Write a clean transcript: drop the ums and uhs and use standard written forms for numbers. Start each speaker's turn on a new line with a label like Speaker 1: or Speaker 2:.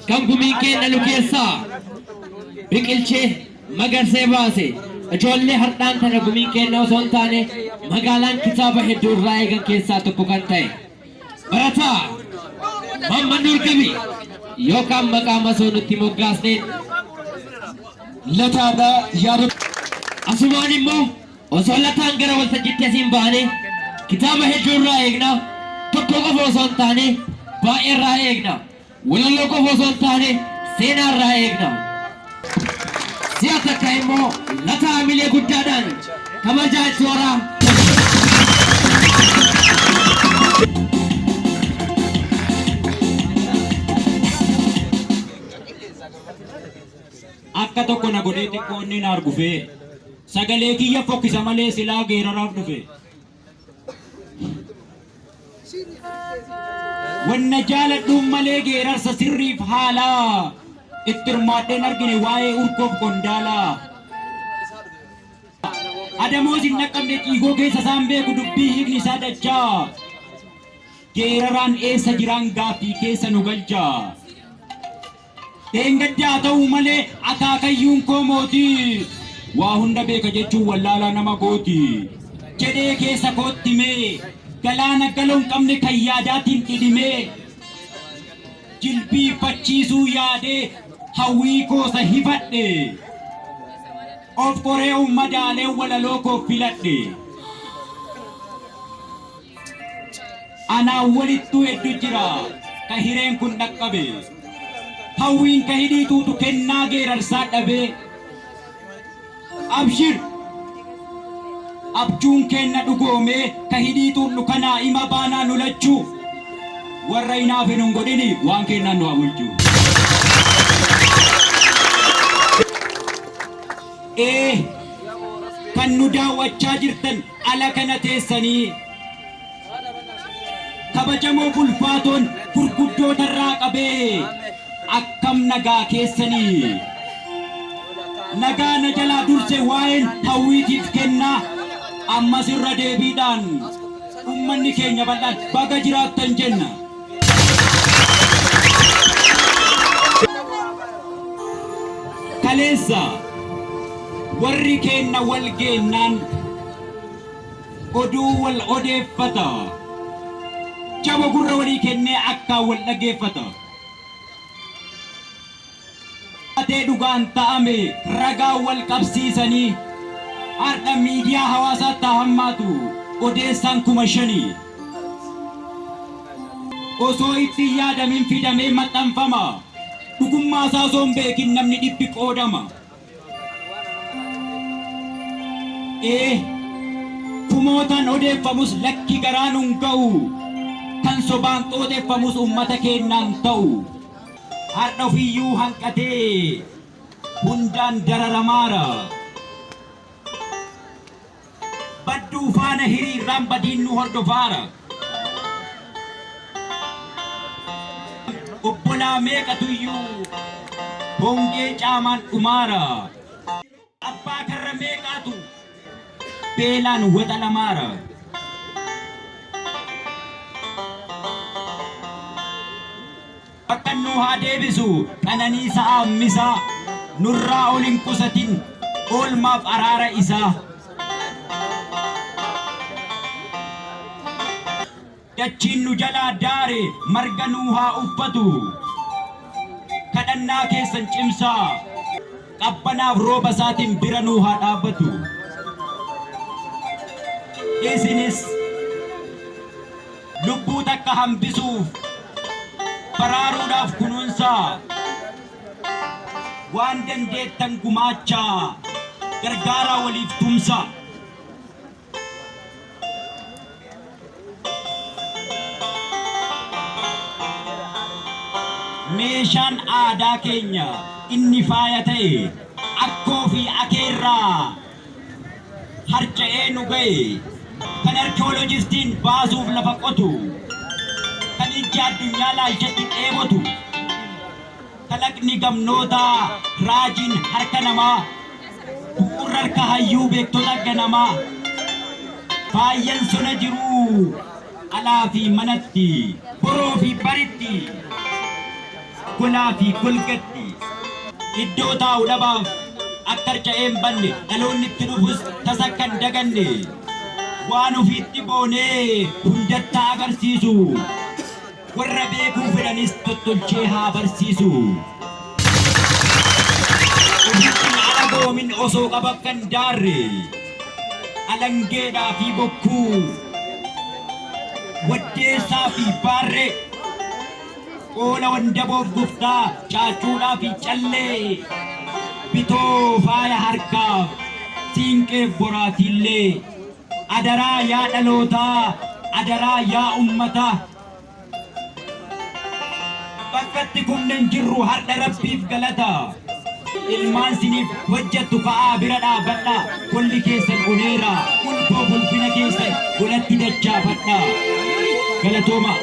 Speaker 1: Kan gumiin keenya nu keessaa biqilchee magarsee baase ijoollee hardhaan tana gumiin keenya osoo hin taane magaalaan kitaaba hedduu irraa eegan keessaa tokko kan ta'e barataa Mamman Nuur Gabii yookaan maqaa masoo nutti moggaasneen
Speaker 2: Lataadha yaada.
Speaker 1: Asumaan immoo osoo Lataan gara waltajjiitti asiin baane kitaaba hedduu irraa eegna, tokko qofa osoo hin taane baay'ee irraa eegna. Walaloo qofa osoo hin taane seenaa irraa eegna. Si'a takka immoo Lataa hamilee guddaadhaan kabajaa itti horaa.
Speaker 3: Akka tokko na godhee xiqqoo inni na argufee sagalee kiyya fokkisa malee silaa geeraraaf dhufe. Wanna jaaladhuun malee geerarsa sirriif haalaa itti hirmaadheen argine waa'ee urgoof qondaalaa. Adamoos hin dhaqqabne ciigoo keessa isaan beeku dubbii hiikni isaa dachaa. Geeraraan eessa jiraan gaaffii keessa nu galcha. Dheengadda haa ta'uu malee akaakayyuun koo mootii waa hunda beeka jechuun wallaalaa nama gooti jedhee keessa kootti himee galaana galoo hin qabne kan yaadaatiin dhidhimee jilbiiffachiisuu yaadee hawwii koosa hifadhe of qoree madaalee walaloo koo filadhe. Anaan walittuu heddu jira ka hireen kun dhaqqabe. Hawwiin ka hidhii tuutu kennaa geerarsaa dhabee. Abshir! Abjuun keenna dhugoomee ka hidhii tuudhu kanaa ima baanaa nu lachuu. Warra hinaafe nun godhini waan keennaan nu haa bulchu. Ee kan nu daawwachaa jirtan ala kana teessanii Kabajamoo ulfaatoon gurguddootarraa qabee akkam nagaa keessanii? Nagaa na jalaa durse waa'een hawwiitiif kennaa ammas irra deebiidhaan ummanni keenya bal'aan baga jiraattan jenna. Kaleessa warri keenna wal geennaan oduu wal odeeffata. Jabo gurra walii kennee akkaan wal dhaggeeffata. Taatee dhugaan ta'ame ragaan wal qabsiisanii har'a miidiyaa hawaasaatti haa hammaatu odeessaan 5000. Osoo itti hin yaadamin fidamee maxxanfama. Dhugummaa isaa osoo hin beekin namni dhibbi qoodama. Ee, kumootaan odeeffamus lakki garaa nun ga'u. Kan sobaan xooxeffamus ummata keennaan ta'u. Har'a ofiyyuu hanqatee hundaan dararamaara. Badduu faana hiriirraan badiin nu hordofaara. Obbolaa meeqatuyyuu hongee caamaan dhumaara. Abbaa karra meeqaatu beelaan waxalamaara. Bakkan nuu haa deebisu qananii sa'aa misaa nurraa ol hin qusatin oolmaaf araara isaa. Dachiin nu jalaa daare marga nuu haa uffatu kadhannaa keessan cimsaa qabbanaaf rooba isaatiin bira nuu haa dhaabbatu. Isinis Lubbuu takka hambisuuf baraaruudhaaf kunuunsaa. Waan dandeettan gumaachaa gargaaraa waliif tumsaa. Meeshaan aadaa keenya inni faaya ta'e akkoo fi akeerraa harca'ee nu ga'e, kan arki'oolojistiin baasuuf lafa qotu, kan ijji addunyaa laalchatti dheebotu, kalaqni gamnootaa, raajiin harka namaa, bu'uurri harka hayyuu beektota ganamaa, faayyan sona jiruu alaa fi manatti, boroo fi baritti. Golaa fi golgatti. Iddoo taa'u dhabaaf akka harca'ee hin banne, dhaloonni itti dhufus tasa akka hin daganne, waan ofiitti boonee hundatti haa agarsiisu. Warra beekuu fedhanis tottolchee haa barsiisu. Ofitti hin alagoomin osoo qaba akka hin daarre. Alangeedhaa fi bokkuu, waddeessaa fi baarree. Qoola wandaboof guftaa, caaccuudhaa fi callee, bitoo faaya harkaaf, siinqeef boraatiillee. Adaraa yaa dhalootaa, adaraa yaa ummataa. Bakkatti kufne hin jirru hardha Rabbiif galata. Ilmaan siniif hojjattu ka'aa bira dhaabadhaa, golli keessan oneera, ulfoof ulfina keessan golatti dachaafadhaa. Galatoomaa.